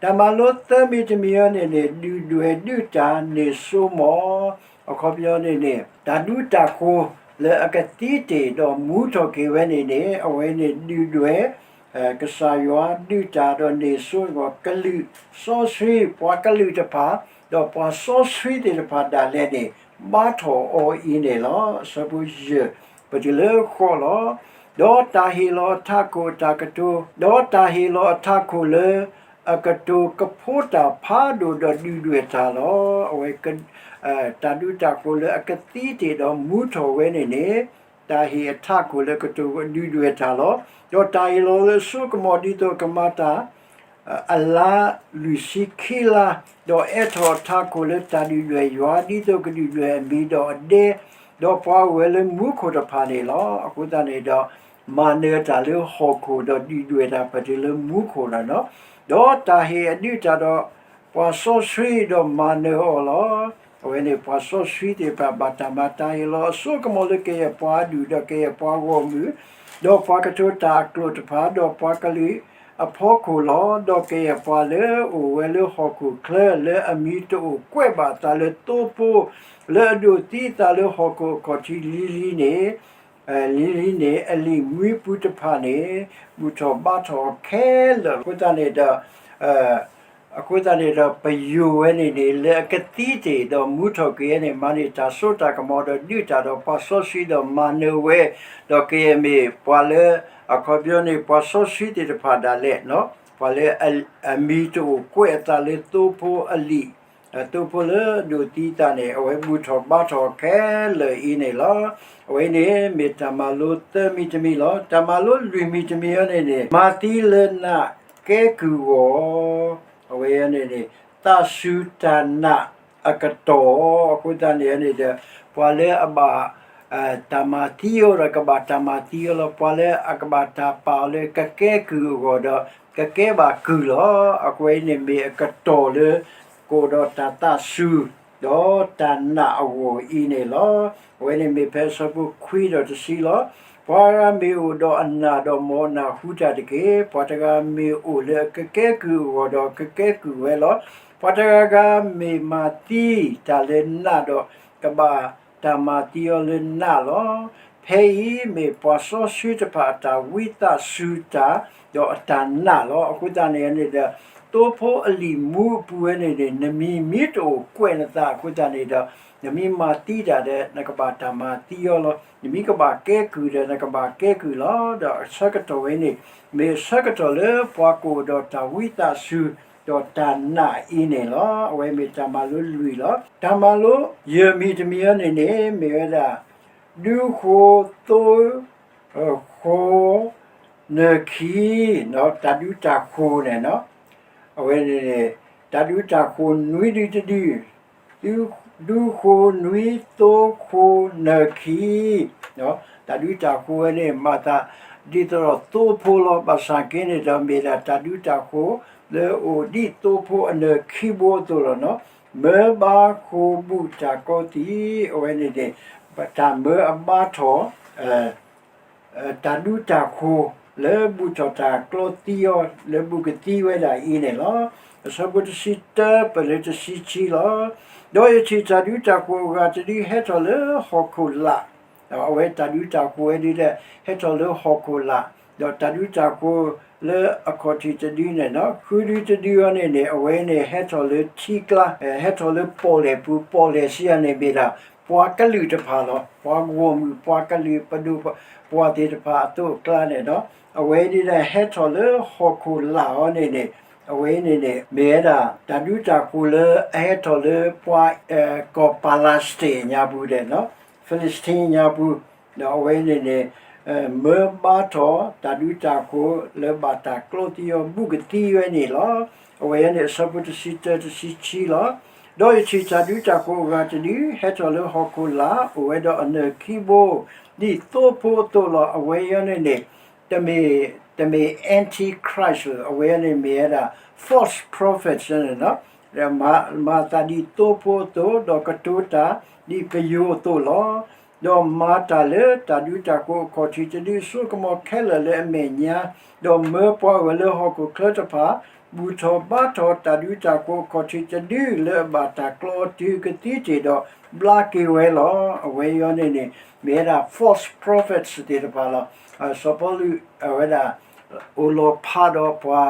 တၢ်မၤလိသၢမံၤတမံၤအံၤန့ၣ်န့ၣ် ဒုၣ်ဒွဲၣ်ဒုးတၢ်န့ၢ်စိမီၢ်, အခီပညီန့ၣ်န့ၣ် တၢ်ဒူတၢ်ဃိၤလၢအကသံတ့ၢ်ဒီးမူထီၣ်က့ၤဝဲန့ၣ်န့ၣ် အဝဲန့ၣ်ဒုၣ်ဒွဲၣ် ကစၢ်ယွၤဒုးတၢ်ဒီးန့ၢ်စိကီးကလုာ်စီဆှံ ပှၤကလုာ်တဖၣ် ဒီးပှၤစီဆှံသ့ၣ်တဖၣ်ဒၣ်လဲာ်န့ၣ် ဘါထီၣ်အီၤအံၤန့ၣ်လီၤ. အဆၢဖိယဲၢ် ပတုၤလၢဃိးလီၤ. ဒီးတၢ်ဟ့ၣ်လီၤအထးခိၣ်အတၢ်ကတိၤ, ဒီးတၢ်ဟ့ၣ်လီၤအထးခိၣ်လၢ အကတိၤကဖိတၢ်ဖးဒိၣ်ဒီးဒုၣ်ဒွဲၣ်တၢ်လီၤ. အဝဲ တၢ်ဒူတၢ်ဃိၤလၢအကသံတ့ၢ်ဒီးမူထီၣ်ဝဲန့ၣ်န့ၣ် တၢ်ဟ့ၣ်အထးခိၣ်လၢကတိၤဒုၣ်ဒွဲၣ်တၢ်လီၤ. ဒီးတၢ်ဟ့ၣ်လီၤလၢစိကမီၤဒ်သိးကမၤတၢ် အလါလွံၢ်ဆံခံလါ, ဒီးအဲၣ်ထီၣ်အထးခိၣ်လၢတၢ်ဒုၣ်ဒွဲၣ်ယွၤ ဒ်သိးကဒုၣ်ဒွဲၣ်အမံၤဒီးအဒဲ, ဒီးပှၤအိၣ်ဝဲလၢမူခိၣ်တဖၣ်န့ၣ်လီၤ. အဃိသတးန့ၣ်ဒီး မၤနၢၤတၢ်လၢဟီၣ်ခိၣ်ဒီးဒုၣ်ဒွဲၣ်တၢ်ပတုၤလၢမူခိၣ်လီၤနီၤ. ဒီးတၢ်ဟ့ၣ်အဒုးတၢ်ဒီး ပှၤစီဆှံဒီးမၤနၢၤအီၤလီၤ. အဝဲန့ၣ်ပှၤစီဆှံသ့ၣ်တဖၣ်ဘၣ်တၢ်မၤတၢ်ဟ့ၣ်လီၤအစိကမီၤလၢကယဲၢ်ပှၤအဒူၣ်ဒီးကယဲၢ်ပှၤဂီၢ်မုၢ်, ဒီးပှၤကတိၤတၢ်အကျိာ်တဖၣ် ဒီးပှၤကလုာ်အဖီခိၣ်လီၤ. ဒီးကယဲၢ်ပှၤလၢအိၣ်ဝဲလၢဟီၣ်ခိၣ်ချၢ လၢအမံၤတအိၣ်ကွဲးဘၣ်အသးလၢသိဖိ လၢအဒိးသံအသးလၢဟီၣ်ခိၣ်အခီၣ်ထံးလံၤလံၤန့ၣ် လံၤလံၤန့ၣ် အလံာ်မှံပူၤတဖၣ်န့ၣ် ဘူၣ်ထီၣ်ဘါထီၣ်အီၤခဲလၢာ်လီၤ. အဃိသတးန့ၣ်ဒီး အဃိသတးန့ၣ်ဒီး ပယိာ်ဝဲန့ၣ်န့ၣ် လၢအကသံတ့ၢ်ဒီးမူထီၣ်က့ၤန့ၣ် မၤန့ၢ်တၢ်စိတၢ်ကမီၤဒီးဒုးတၢ်ဒီးပှၤစီဆှံဒီးမၤနၢၤဝဲ, ဒီးကယဲၢ်မ့ၢ်ပှၤလၢ အခီပညီန့ၣ် ပှၤစီဆှံသ့ၣ်တဖၣ်ဒၣ်လဲာ်, ပှၤလၢအမံၤတအိၣ်ကွဲးအသးလၢသိဖိအလံာ် သိဖိလၢအဒိးသံအသးန့ၣ် အဝဲဘူၣ်ထီၣ်ဘါထီၣ်အီၤခဲလၢာ်အံၤန့ၣ်လီၤ. အဝဲန့ၣ်မ့ၢ်တၢ်မၤလိသၢမံၤတမံၤလီၤ. တၢ်မၤလိလွံၢ်မံၤတမံၤအံၤန့ၣ်န့ၣ် မၤသံလၢနးကဲကုၢ်အဂီၢ်, အဝဲန့ၣ်န့ၣ် သးစူၤတၢ်နာ်အကတီၢ်, အဃိသတးန့ၣ်န့ၣ်ဒီး ပှၤလၢအဘၣ် တၢ်မၤသံအီၤဒီးကဘၣ်တၢ်မၤသံအီၤလီၤ. ပှၤလၢအကဘၣ်တၢ်ပာ်အီၤလၢကကဲကုၢ်အဂီၢ်ဒီး ကကဲဘၣ်ကုၢ်လီၤ. အဝဲအံၤန့ၣ်မ့ၢ်အကတီၢ်လၢ ကအိၣ်ဒီးတၢ်သးစူၤ ဒီးတၢ်နာ်အဂီၢ်အံၤန့ၣ်လီၤ. အဝဲန့ၣ်မ့ၢ်ဖဲအဆၢဖိခွံဒီးတဆံလီၤ. ပှၤဂၤမ့ၢ်အိၣ်ဒီးအနာ်ဒီး မ်အနာ်ဟူတၢ်တက့ၢ်. ပှၤတဂၤမ့ၢ်အိၣ်လၢအကကဲကုၢ်အဂီၢ်ဒီး ကကဲကုၢ်ဝဲလီၤ. ပှၤတဂၤဂၤမ့ၢ်မၤသံတၢ်လၢနာ်ဒီး ကဘၣ်တၢ်မၤသံအီၤလၢနာ်လီၤ. ဖဲအံၤမ့ၢ်ပှၤစီဆှံတဖၣ်အတၢ်ဝံသးစူၤတၢ် ဒီးအတၢ်နာ်လီၤ. အဃိသတးန့ၣ်န့ၣ်ဒီး သိဖိအလံာ်မူအပူၤဝဲန့ၣ်န့ၣ် နမံၤမ့ၢ်တအိၣ်ကွဲးနသးအဃိသတးန့ၣ်ဒီး နမ့ၢ်မၤသံတၢ်ဒီး နကဘၣ်တၢ်မၤသံအီၤလီၤ. နမ့ၢ်ကဘၣ်ကဲကုၢ်ဒီး နကဘၣ်ကဲကုၢ်လီၤ. ဒီးအဆၢကတီၢ်ဝဲန့ၣ် မ့ၢ်အဆၢကတီၢ်လၢပှၤကအိၣ်ဒီးတၢ်ဝံသးစူၤ ဒီးတၢ်နာ်အံၤန့ၣ်လီၤ. အဝဲမ့ၢ်တၢ်မၤလိလွံၢ်လီၤ. တၢ်မၤလိယဲၢ်မံၤတမံၤအံၤန့ၣ်န့ၣ် မ့ၢ်ဝဲဒၣ် ဒူဃိသိ ဃိ နၢၤခံ တၢ်ဒူတၢ်ဃိၤန့ၣ်နီၤ, အဝဲန့ၣ်န့ၣ် တၢ်ဒူတၢ်ဃိၤနွံဒုတဒု, ဒူဃိနွံသိဃိနၢၤခံ, တၢ်ဒူတၢ်ဃိၤဝဲန့ၣ် မၤသးဒ်သိးဒီးသိဖိလီၤ. ဘၣ်ဆၣ်က့န့ၣ်ဒီး မ့ၢ်ဒၣ်တၢ်ဒူတၢ်ဃိၤလၢအိၣ်ဒ်သိဖိအနၢၤခံဘိအသိးလီၤနီၤ. မၢဘါဃိၤဘူၣ်တၢ်ကျီသံ, အဝဲန့ၣ်န့ၣ် တၢ်မၢအဘါထီၣ် တၢ်ဒူတၢ်ဃိၤ လၢဘူၣ်ထီၣ်တၢ်ကျီသံအီၤ လၢဘူၣ်ကသံဝဲဒၣ်အံၤန့ၣ်လီၤ. အဆၢဖိတဆံတၢပၢၢ်လၢတဆံခံလီၤ. ဒီးယထံၣ်တၢ်ဒူတၢ်ဃိၤအဂၤတဒုဟဲထီၣ်လၢဟီၣ်ခိၣ်လာ်, အဝဲတၢ်ဒူတၢ်ဃိၤဝဲဒၣ်ဒီး ဟဲထီၣ်လၢဟီၣ်ခိၣ်လာ်, ဒီးတၢ်ဒူတၢ်ဃိၤလၢအခီၣ်ထံးတဒုန့ၣ်နီၤ, ဃုဒုတဒုအံၤန့ၣ်န့ၣ် အဝဲန့ၣ်ဟဲထီၣ်လၢထံကျါ, ဟဲထီၣ်လၢပီၣ်လဲၣ်ပူၤ, ပီၣ်လဲၣ်စံးယၤန့ၣ်မ့ၢ်ဒၣ် ပှၤကလုာ်တဖၣ်လီၤ. ပှၤဂီၢ်မုၢ် ပှၤကလုာ် ပဒိၣ်ပှၢ်သ့ၣ်တဖၣ်အသိးအကျါန့ၣ်ဒီး အဝဲဒၣ်ဒီးဟဲထီၣ်လၢဟီၣ်ခိၣ်လာ်အံၤန့ၣ်န့ၣ် အဝဲန့ၣ်န့ၣ် မ့ၢ်ဝဲဒၣ်တၢ်ဒူတၢ်ဃိၤလၢအဟဲထီၣ်လၢပှၤ ကီၢ် Palestine ညါပူၤဒီး Philistine ညါပူၤ, ဒီးအဝဲန့ၣ်န့ၣ် မၢဘါထီၣ်တၢ်ဒူတၢ်ဃိၤလၢဘၣ်တၢ်ကျီသံအီၤ ဘူၣ်ကသံဝဲန့ၣ်လီၤ. အဝဲန့ၣ်အဆၢဖိတဆံတၢတဆံခံလီၤ. ဒီးယထံၣ်တၢ်ဒူတၢ်ဃိၤအဂၤတဒု ဟဲထီၣ်လၢဟီၣ်ခိၣ်လာ် အိၣ်ဝဲဒီးအနၢၣ်ခံဘိ ဒ်သိဖိအသိးလီၤ. အဝဲအံၤန့ၣ်န့ၣ် တမ့ၢ် တမ့ၢ် Antichrist အဝဲန့ၣ်မ့ၢ်ဝဲဒၣ် false prophet န့ၣ်လီၤ. မၤသးဒ်သိဖိအသိး ဒီးကတိၤတၢ်ဒ်ပယိၤအသိးလီၤ. ဒီးမၤတၢ်လၢတၢ်ဒူတၢ်ဃိၤအခီၣ်ထံးတဒု စိကမီၤခဲလၢာ်လၢအမဲာ်ညါ, ဒီးမၢပှၤဂၤလၢဟီၣ်ခိၣ်ချၢတဖၣ် ဘူၣ်ထီၣ်ဘါထီၣ်တၢ်ဒူတၢ်ဃိၤအခီၣ်ထံးတဒုလၢအဘၣ်တၢ်ကျီတုၤကသံတ့ၢ်ဒီးဘျါက့ၤဝဲလီၤ. အဝဲအံၤန့ၣ်န့ၣ် မ့ၢ်ဝဲဒၣ် false prophets သ့ၣ်တဖၣ်လီၤ. စီၤပီလူးအဝဲဒၣ် အိၣ်လီၤဖးဒီးပှၤ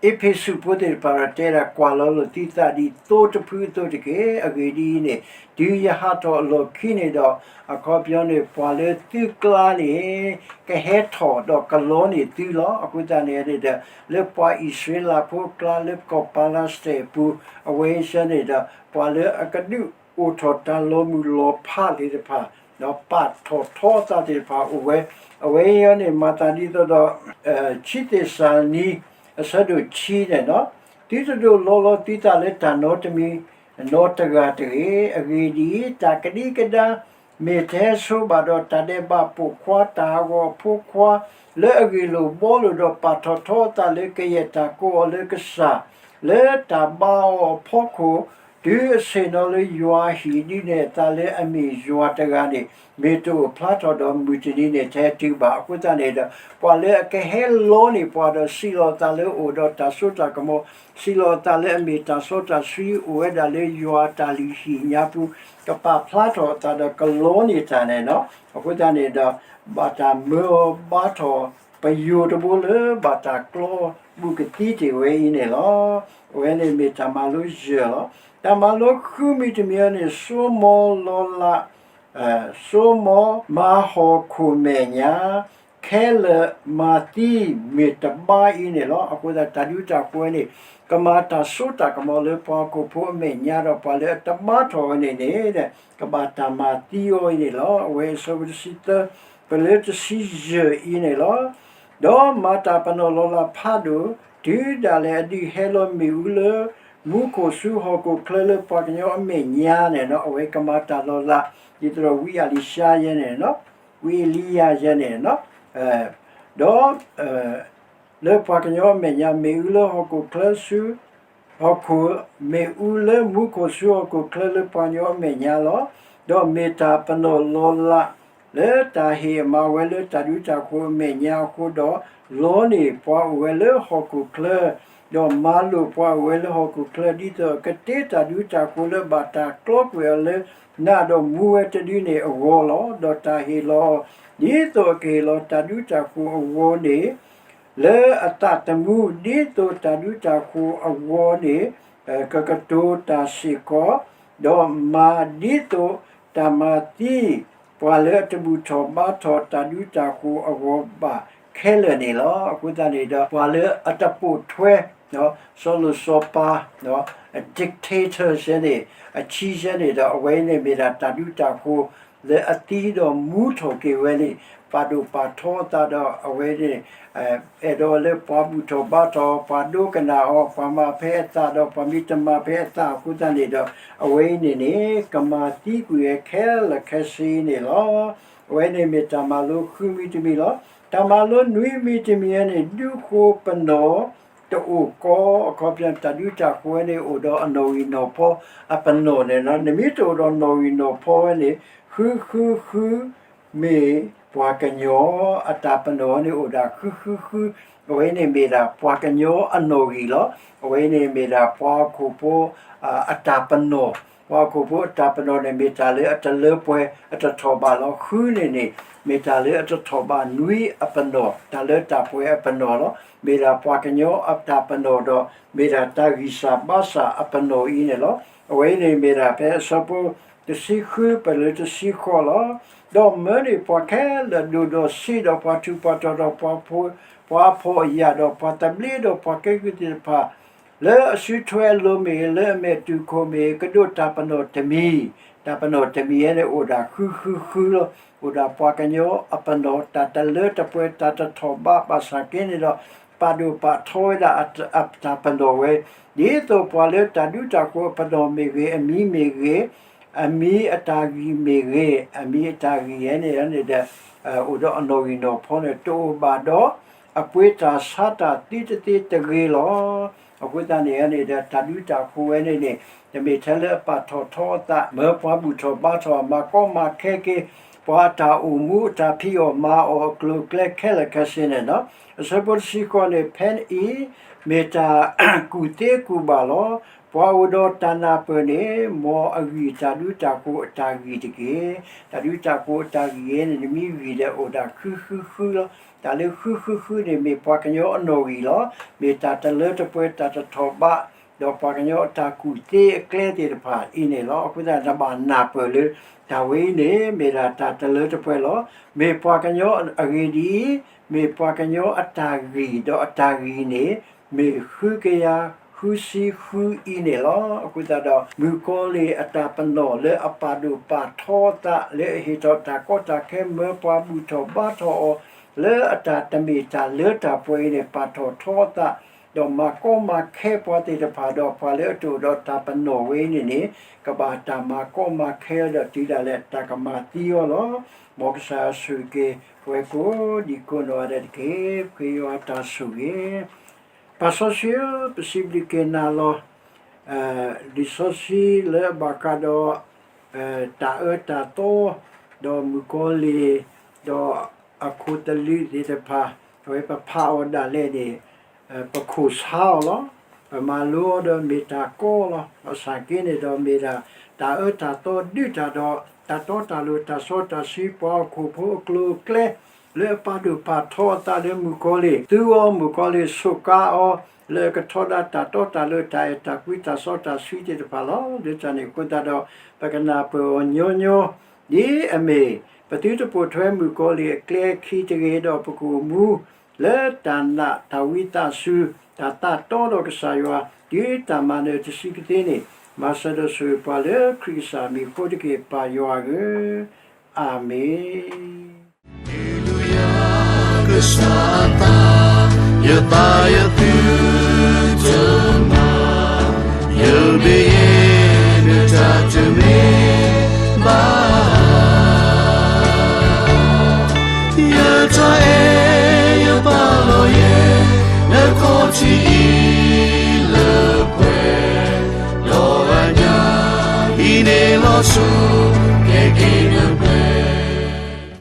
အ့းဖ့းစူးဖိသ့ၣ်တဖၣ်ဒီးတဲဒၣ် ကွၢ်လီၤလိာ်သုသးဒ်သိတဖုအသိးတက့ၢ်. အဂ့ၢ်ဒ်အံၤန့ၣ် တုၤယဟးထီၣ်အလီၢ်ခံန့ၣ်ဒီး အခီပညီန့ၣ် ပှၤလၢသုကျါန့ၣ် ကဟဲထီၣ်ဒီးကလီန့ၢ်သုလီၤ. အဃိသတးန့ၣ်ဒီး လၢပှၤအံၣ်စရ့လးဖိအကျါ လၢကီၢ်ပၤလးစတ့ၣ်အပူၤ အဝဲအံၤန့ၣ်ဒီး ပှၤလၢအကဒုးအိၣ်ထီၣ်တၢ်လီၤမုၢ်လီၤဖးသ့ၣ်တဖၣ် ဒီးပာ်ထီၣ်ထီအသးသ့ၣ်တဖၣ်အိၣ်ဝဲ. အဝဲအံၤန့ၣ် မၤသးဒ်သိးဒီး ခံသ့းစၤလနံ အဆၢဒိၣ်ခံန့ၣ်လီၤ. သုတဒိးလီလီၤသုသးလၢတၢ်နီတမံၤနီတဂၤတဂ့ၤ. အဂ့ၢ်ဒ်အံၤ, တၢ်ကဒံကဒါ မ့ၢ်တဟဲဆိဘၣ်ဒီး တၢ်ဒဲးဘးပိာ်ခွါ တၢ်ဟးဂီၤအဖိခွါ လၢအဂ့ၢ်လိာ်ဘှီလိာ်ဒီး ပာ်ထီၣ်ထီအသးလၢကယဲၢ်တၢ်ကိးအီၤလၢကစၢ် လၢတၢ်ဘါအီၤအဖီခိၣ် တုၤအဆ့ၣ်နီၤလၢယွၤဟ့ၣ်ဒုးနဲၣ်အသးလၢအမ့ၢ်ယွၤတဂၤန့ၣ် မ့ၢ်တအိၣ်ဖျါထီၣ်ဒီးမုၢ်တနံၤန့ၣ် တဟဲတုၤဘၣ်. အဃိသတးန့ၣ်ဒီး ပှၤလၢအကဟဲလီန့ၢ်ပှၤဒီး စံးလီၤအသးလၢအိၣ်ဒီးတၢ်စိတၢ်ကမီၤ, စံးလီၤအသးလၢအမ့ၢ်တၢ်စီတၢ်ဆှံ အိၣ်ဝဲဒၣ်လၢယွၤအတၢ်လုၢ်ဟံၣ်ညါပူၤ, ကပာ်ဖျါထီၣ်အသးဒီးကလီန့ၢ်တၢ်န့ၣ်လီၤ. အဃိသတးန့ၣ်ဒီး ဘၣ်တၢ်မၢအီၤဘါထီၣ် ပယိၤတဘိလၢဘၣ်တၢ်ကျီဘူးကသံတ့ၢ်ဝဲအံၤန့ၣ်လီၤ. အဝဲန့ၣ်မ့ၢ်တၢ်မၤလိယဲၢ်လီၤ. တၢ်မၤလိဃုမံၤတမံၤအံၤန့ၣ် စိမီၤလီၤလး စိမီၤမၤဟီၣ်ခိၣ်မဲာ်ညါ ခဲလၢာ်မၤသံမ့ၢ်တဘါအံၤန့ၣ်လီၤ. အဃိသတးတၢ်ဒူတၢ်ဃိၤန့ၣ် ကမၤတၢ်စိတၢ်ကမီၤလၢပှၤဟီၣ်ခိၣ်ဖိအမဲာ်ညါဒီး ပှၤလၢအတဘါထီၣ်ဝဲန့ၣ်န့ၣ် ကဘၣ်တၢ်မၤသံအီၤအံၤန့ၣ်လီၤ. အဝဲအဆၢဖိတဆံသၢ ပလၢတဆံယဲၢ်အံၤန့ၣ်လီၤ. ဒီးမၤတၢ်ပနီၣ်လီၤလးဖးဒိၣ် တုၤဒၣ်လဲာ်အဒုးဟဲလီၤမ့ၣ်အူလၢ မူခိၣ်ဆူဟီၣ်ခိၣ်ချၢလၢပှၤကညီအမဲာ်ညါန့ၣ်လီၤ. အဝဲကမၤတၢ်လီၤလး ဒ်သိးဒီးဝံအလံၤၡါယဲန့ၣ်လီၤ, ဝံအ့လံယၤယဲန့ၣ်လီၤ. ဒီး လၢပှၤကညီအမဲာ်ညါ မ့ၣ်အူလၢဟီၣ်ခိၣ်ချၢဆူ ဟီၣ်ခိၣ်, မ့ၣ်အူလၢမူခိၣ်ဆူဟီၣ်ခိၣ်ချၢလၢပှၤကညီအမဲာ်ညါလီၤ. ဒီးမ့ၢ်တၢ်ပနီၣ်လီၤလး လၢတၢ်ဟ့ၣ်အမၤဝဲလၢတၢ်ဒူတၢ်ဃိၤအမဲာ်ညါအဃိဒီး လီန့ၢ်ပှၤအိၣ်ဝဲလၢဟီၣ်ခိၣ်ချၢ, ဒီးမၤလိာ်ပှၤအိၣ်ဝဲလၢဟီၣ်ခိၣ်ချၢ ဒ်သိးအကတ့တၢ်ဒူတၢ်ဃိၤလၢဘၣ်တၢ်ကျီကွံာ်အီၤလၢနးဒီးမူဝဲတဒုန့ၣ်အဂီၢ်လီၤ. ဒီးတၢ်ဟ့ၣ်လီၤအီၤ ဒ်သိးအကဟ့ၣ်လီၤတၢ်ဒူတၢ်ဃိၤအဂီၢ်န့ၣ် လၢအသးသမူ ဒ်သိးတၢ်ဒူတၢ်ဃိၤအဂီၢ်န့ၣ် ကကတိၤတၢ်စ့ၢ်ကီး, ဒီးမၤဒ်သိးတၢ်မၤသံ ပှၤလၢအတဘူၣ်ထီၣ်ဘါထီၣ်တၢ်ဒူတၢ်ဃိၤအဂီၢ်ဘၣ်ခဲလၢာ်န့ၣ်လီၤ. အဃိသတးန့ၣ်ဒီး ပှၤလၢအတပိာ်ထွဲ စီၤလိၤစီၤပၤ dictator ယဲန့ၣ် အခံယဲန့ၣ်ဒီး အဝဲန့ၣ်မ့ၢ်ဒၣ်တၢ်ဒူတၢ်ဃိၤ လၢအသံဒီးမူထီၣ်က့ၤဝဲန့ၣ် ပာ်ဒိၣ်ပာ်ထီအသးဒီး အဝဲန့ၣ် အဲၣ်ဒိးလၢပှၤဘူၣ်ထီၣ်ဘါထီၣ် ပှၤဒိကနၣ်အီၤ ပှၤမၤဖဲအသးဒီး ပှၤမ့ၢ်တမၤဖဲအသးအဃိသတးန့ၣ်ဒီး အဝဲအံၤန့ၣ်န့ၣ် ကမၤသံကွံာ်ဝဲခဲလၢာ်ခဲဆ့န့ၣ်လီၤ. အဝဲန့ၣ်မ့ၢ်တၢ်မၤလိဃုမံၤတမံၤလီၤ. တၢ်မၤလိနွံမံၤတမံၤန့ၣ် ဒူဃိပနီၣ်တအိၣ်ကီ အခီပညီ တၢ်ဒူတၢ်ဃိၤဝဲန့ၣ် အိၣ်ဒီးအနီၣ်ဂံၢ်နီၣ်ဖီအပနီၣ်န့ၣ်လီၤ. နမ့ၢ်တအိၣ်ဒီးနီၣ်ဂံၢ်နီၣ်ဖီဝဲန့ၣ် ဃုဃုဃု မ့ၢ်ပှၤကညီအတၢ်ပနီၣ်န့ၣ် အိၣ်ဒၣ်ဃုဃုဃု, အဝဲန့ၣ်မ့ၢ်ဒၣ်ပှၤကညီအနီၣ်ဂံၢ်လီၤ. အဝဲန့ၣ်မ့ၢ်ဒၣ်ပှၤဟီၣ်ခိၣ်ဖိ အတၢ်ပနီၣ်, ပှၤဟီၣ်ခိၣ်ဖိအတၢ်ပနီၣ်န့ၣ် မ့ၢ်တၢ်လၢအတလၢပှဲၤ အတထီၣ်ဘးလီၤ. ဃုန့ၣ်န့ၣ် မ့ၢ်တၢ်လၢအတထီၣ်ဘးနွံအပနီၣ်, တၢ်လၢတၢ်ပှဲၤအပနီၣ်လီၤ. မ့ၢ်ဒၣ်ပှၤကညီအတၢ်ပနီၣ်ဒီး မ့ၢ်ဒၣ်တၢ်ဂံၢ်စၢ်ဘါစၢ်အပနီၣ်အံၤန့ၣ်လီၤ. အဝဲအံၤန့ၣ်မ့ၢ်ဒၣ်ဖဲအဆၢဖိတဆံဃု ပလၢတဆံဃိးလီၤ. ဒီးမၢန့ၢ်ပှၤခဲလၢာ် ဒိၣ်ဒီးဆံးဒီး ပှၤထူးပှၤတီၤဒီး ပှၤဖှီၣ်အယာ်ဒီး ပှၤသဘျ့ဒီး ပှၤကဲကုၢ်သ့ၣ်တဖၣ် လၢအစုထွဲအလိၤမ့ၢ်ဂ့ၤ လၢအမဲာ်တူၢ်ခိၣ်မ့ၢ်ဂ့ၤ ကဒိးတၢ်ပနီၣ်တမံၤ, တၢ်ပနီၣ်တမံၤဝဲန့ၣ် အိၣ်ဒၣ်ဃုဃုဃုလီၤ. အိၣ်ဒၣ်ပှၤကညီအပနီၣ် တၢ်တလၢတပှဲၤ တၢ်တထီၣ်ဘး ဘၣ်ဆၣ်က့န့ၣ်ဒီး ပာ်ဒိၣ်ပာ်ထီဝဲဒၣ်အတၢ်ပနီၣ်ဝဲ, ဒ်သိးပှၤလၢတၢ်ဒူတၢ်ဃိၤအပနီၣ်မ့ၢ်ဂ့ၤ, အမံၤမ့ၢ်ဂ့ၤ, အမံၤအတၢ်ဂံၢ်မ့ၢ်ဂ့ၤ, အမံၤအတၢ်ဂံၢ်ဝဲန့ၣ်န့ၣ်ဒီး အိၣ်ဒီးအနီၣ်ဂံၢ်နီၣ်ဖီန့ၣ် တအိၣ်ဘၣ်ဒီး အပှ့ၤတၢ်ဆါတၢ်သံတသ့တဂ့ၤလီၤ. အဃိသတးန့ၣ်န့ၣ်ဒီး တၢ်ဒူတၢ်ဃိၤဝဲန့ၣ်န့ၣ် တမ့ၢ်ထဲလၢအပာ်ထီၣ်ထီအသး မၢပှၤဘူၣ်ထီၣ်ဘါထီၣ် မၤကီမၤခဲက့ၤ ပှၤအတၢ်အိၣ်မူ အတၢ်ဖံးအီၣ်မၤအီၣ်အကျိၤအကျဲခဲလၢာ်ခဲဆ့န့ၣ်လီၤ. အဆၢဖိတဆံဃိးန့ၣ် ဖဲအံၤ မ့ၢ်တၢ်ကူၣ်သ့ကူၣ်ဘၣ်လီၤ. ပှၤအိၣ်ဒီးတၢ်နၢ်ပၢၢ်န့ၣ် မ်အဂံၢ်တၢ်ဒူတၢ်ဃိၤအတၢ်ဂံၢ်တက့ၢ်. တၢ်ဒူတၢ်ဃိၤအတၢ်ဂံၢ်အံၤန့ၣ် နမ့ၢ်ဂံၢ်ဒီးအိၣ်ဒၣ်ဃုဃုဃုလီၤ. တၢ်လၢဃုဃုဃုန့ၣ် မ့ၢ်ပှၤကညီအနီၣ်ဂံၢ်လီၤ. မ့ၢ်တၢ်တလၢတပှဲၤ တၢ်တထီၣ်ဘး ဒီးပှၤကညီအတၢ်ကူၣ်သ့အကျဲသ့ၣ်တဖၣ်အံၤန့ၣ်လီၤ. အဃိသတး နဘၣ်နၢ်ပၢၢ်လၢ တၢ်ဝဲအံၤန့ၣ် မ့ၢ်ဒၣ်တၢ်တလၢတပှဲၤလီၤ. မ့ၢ်ပှၤကညီအဂ့ၢ်ဒ်အံၤ, မ့ၢ်ပှၤကညီအတၢ်ဂံၢ်ဒီးအတၢ်ဂံၢ်န့ၣ် မ့ၢ်ဃုကယၤဃုဆံဃုအံၤန့ၣ်လီၤ. အဃိသတးဒီး မုၣ်ကီၤလံၢ်အတၢ်ပနီၣ်လၢအပာ်ဒိၣ်ပာ်ထီအသးလၢအဟ့ၣ်ထီၣ်တၢ်ကီတၢ်ခဲ မၢပှၤဘူၣ်ထီၣ်ဘါထီၣ်အီၤ လၢအတၢ်တမ့ၢ်တၢ်လၢတၢ်ပှဲၤအံၤန့ၣ် ပာ်ထီၣ်ထီအသး ဒီးမၤကီမၤခဲပှၤသ့ၣ်တဖၣ်ဒီး ပှၤလၢအတအိၣ်ဒီးတၢ်ပနီၣ်ဝဲအံၤန့ၣ်န့ၣ် ကဘၣ်တၢ်မၤကီမၤခဲဒီးတုၤဒၣ်လဲာ်တၢ်ကမၤသံအီၤလီၤ. မ်ကစၢ်ယွၤဆိၣ်ဂ့ၤက့ၤ ပဝဲကိးဒံကိးနီၢ်ဂၤဒဲးတက့ၢ်. ခ့ယွၤတၢ်ဆိၣ်ဂ့ၤ ပၢ်စီဆှံဧၢ, ပစံးဘျုးက့ၤနၤလီၤ. လံာ်စီဆှံလၢအဘၣ်ဃးဒီး တၢ်အၢတၢ်သီ ဒီးမုၣ်ကီၤလံၢ် ဒီးအခိၣ်သလုးသ့ၣ်တဖၣ် အဝဲပဖးအီၤဒၣ်လဲာ်န့ၣ် ပခိၣ်ဆါအီၤလီၤ. ပမၤလိအီၤဒီးမ့ၢ်တၢ်ကီလီၤ. ဘၣ်ဆၣ်က့န့ၣ်ဒီးမ့ၢ်ဒၣ် တၢ်အၢတၢ်သီဒုးတၢ်ဒီး တၢ်တီတၢ်လိၤ တၢ်စီတၢ်ဆှံ ပှၤဟီၣ်ခိၣ်ဖိအကျိၤအကျဲ လၢအပာ်ဒိၣ်ပာ်ထီအသးလၢမုၣ်ကီၤလံၢ် သူအီၤ မုၣ်ကီၤလံၢ် ဆိးကါအီၤ လၢအကထီဒါတၢ်တီတၢ်လိၤ တၢ်အဲၣ်တၢ်ကွံ တၢ်စီတၢ်ဆှံသ့ၣ်တဖၣ်လီၤ. လၢတၢ်န့ၣ်အဃိသတးဒီး ပကနၢ်ပၢၢ်အီၤညီညီ ဒ်အမ့ၢ် ပသုတပိာ်ထွဲမုၣ်ကီၤလံၢ်အကျဲအခံတဂ့ၤဒီး ပကအိၣ်မူ လၢတၢ်နာ်တၢ်ဝံသးစူၤ တၢ်သးတီဒီးကစၢ်ယွၤ တုၤတၢ်မၤနၢၤတဆံးကသ့န့ၣ် မၤစၢၤဒီးဆိၣ်ဂ့ၤပှၤလၢခရံာ်ကစၢ်အမံၤအဃိတက့ၢ် ပၢ်ယွၤဧၢ, အၤမ့ၣ်. Hallelujah, ကစၢ်အသး, ယသးယသုတမၤ, ယမ့ၢ်ယဲ နတၢ်တမ့ၢ်ဘၣ်. ယတၢ်အဲၣ်ယပာ်လီၤယဲ နခီၣ်ထံးအံၤလၢပှဲၤ ဒီးအညၣ်အံၤန့ၣ်လီၤဆီ ကဲက့ၤ